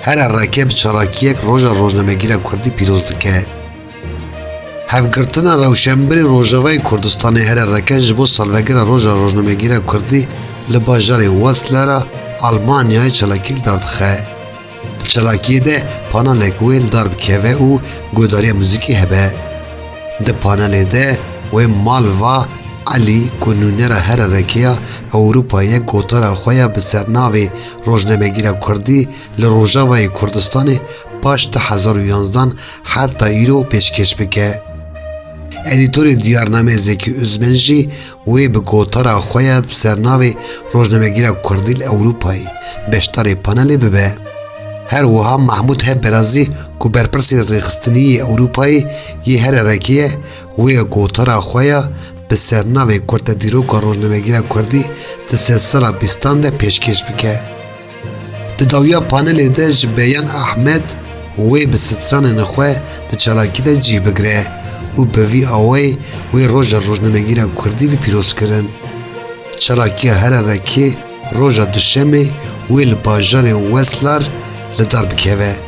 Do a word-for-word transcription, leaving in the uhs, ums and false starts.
Here Reke bi çalakiyek roja rojnamegîra Kurdî pîroz dike. Hevgirtina rewşenbirê Rojavayê Kurdistanê Here Reke ji bo salvegera roja rojnamegîra Kurdî li bajarê Wetzlar a Almanyayê çalakî li dar dixe. Di çalakiyê de panelek wê li dar bikeve û godariya muzîkî hebe. Di panelê de wê Malva Elî ku nûnera Here Reke ya Ewropayê ye, gotara xwe ya bi sernavê Rojnamegîra Kurdî li Rojavayê Kurdistanê paş du hezar û yanzdan heta îro pêşkêş bike. Edîtorê Diyarnamê Zekî Ozmen jî wê bi gotara xwe ya bi sernavê Rojnamegîra Kurdî li Ewropayê beşdarê panelê bibe. Her wiha Mahmûd Heberazî ku berpirsê rêxistinî yê Ewropayê yê Here Reke ye, wê gotara xwe ya bi sernavê Kurte Dîroka Rojnamegîra Kurdî di sedsala bîstan de pêşkêş bike. Di dawiya panelê de ji Beyan Ahmed wê bi stranên xwe di çalakî de cî bigire û bi vî awayî wê roja rojnamegîra Kurdî bi pîrozkirin. Çalakiya Here Rekê roja Duşemê wê li bajarê Wetzlar li dar bikeve.